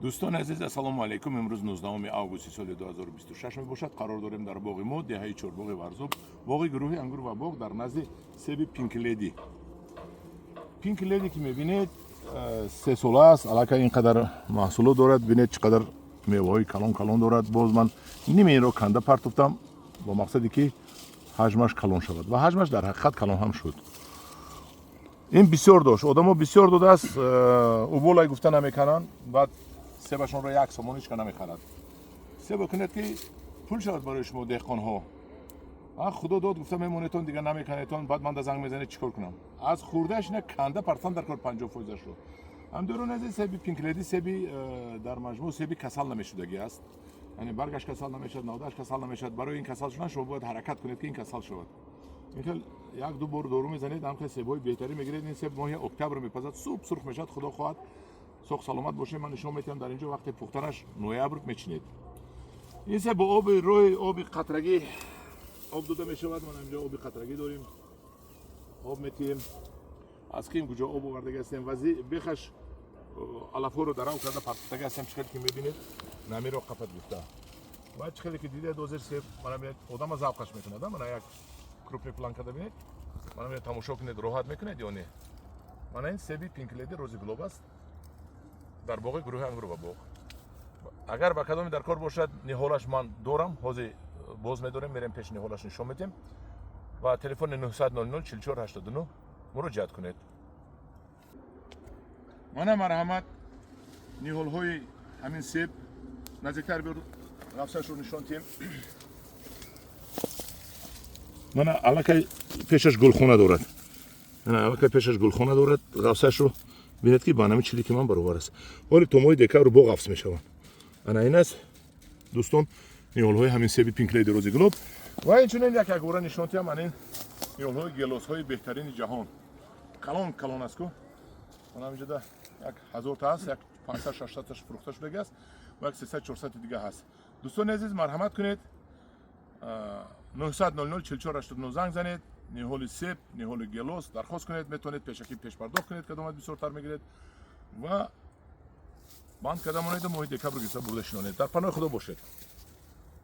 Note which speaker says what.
Speaker 1: Дӯстони азиз, ассалому алайкум. Имрӯз 19 августи соли 2026 мебошад. Қарор дорем дар боғи мо, деҳаи Чорбоғи Варзоб, боғи гурӯҳи Ангур ва боғ, дар назди себи Пинкледи. Пинкледи ки мебинед, 3 сола аст, аллакай ин қадар маҳсулот дорад. Бинед, чӣ қадар меваҳои калон калон дорад. Боз ман ниме инро канда партофтам бо мақсаде ки ҳаҷмаш калон шавад, ва ҳаҷмаш дар ҳақиқат калон ҳам шуд. Ин бисёр дошт, одамо бисёр додааст, уболай гуфта намекунанд. Баъд себашонро 1 сомон ҳеч ка намехарад. Себо кунед, ки пул шавад барои шумо, деҳқонҳо. А худо дод гуфта мемонетон, дигар намеканетон. Баъд манда занг мезанед, чӣ кор кунам? Аз хурдааш ина канда партан дар кор, 50 фоизашро. Ҳамдорон азиз, себи Пинкледи себи дар маҷмӯъ себи касал намешудагӣ аст, яъне баргаш касал намешавад, навдааш касал намешавад. Барои ин касал шудан шумо бояд ҳаракат кунед, ки ин касал шавад. Ин хел як ду бор дору мезанед, ҳам себҳои беҳтарин мегиред. Ин себ моҳи октябр мепазад, суб сурх мешавад. Худо хоҳад, соғ саломат бошед, ман нишон метиҳам дар инҷо, вақте пухтанаш ноябр мечинед. Ин себ бо оби рӯи оби қатрагӣ об дода мешавад. Ман инҷо оби қатрагӣ дорем, об метиҳем. Аз ким куҷо об овардаги ҳастем. Вази бехаш алафҳоро дарав карда партофтаги ҳастем. Чӣ хеле ки мебинед, намиро қапат гуфта. Ва чӣ хеле ки дидед, ҳозир себ, мана бинед, одама завқаш мекунад. Мана, як крупный план карда бинед, мана бинед, тамошо кунед, роҳат мекунед ё не? Мана ин себи Пинкледи Рози Глоб аст дар боғи гурӯҳи Ангур ва боғ. Агар ба кадоме дар кор бошад, ниҳолаш ман дорам, ҳозир боз медорем, мерем пеши ниҳолаш, нишон медиҳем. Ва телефони 900 00 44 89 муроҷиат кунед. Мана, марҳамат, ниҳолҳои ҳамин себ. Наздиктар биёр, ғафсашро нишон диҳем. Мана, аллакай пешаш гулхона дорад. Мана, аллакай пешаш гулхона дорад. Ғафсашро бинед, ки ба нами чилики ман баробар аст. Ҳоли то моҳи декабр бо ғафс мешаванд. Ана ин аст, дӯстон, ниҳолҳои ҳамин себи Пинклейди Рози Глоб. Ва инчунин як якбора нишон диҳам, ан ин ниҳолҳои гелосҳои беҳтарини ҷаҳон, калон калон аст ку. Мана, инҷода як 1000 та ҳаст, як 500, 600 таш фурӯхта шудаги аст ва як 300, 400 дига ҳаст. Дӯстони азиз, марҳамат кунед, 900 00 44 89 занг занед, ниҳоли себ, ниҳоли гелос дархост кунед. Метавонед пешакӣ пешпардохт кунед, кадомат бисёртар мегиред, ва банд карда монеду моҳи декабр гирифта бурда шинонед. Дар паноҳи Худо бошед.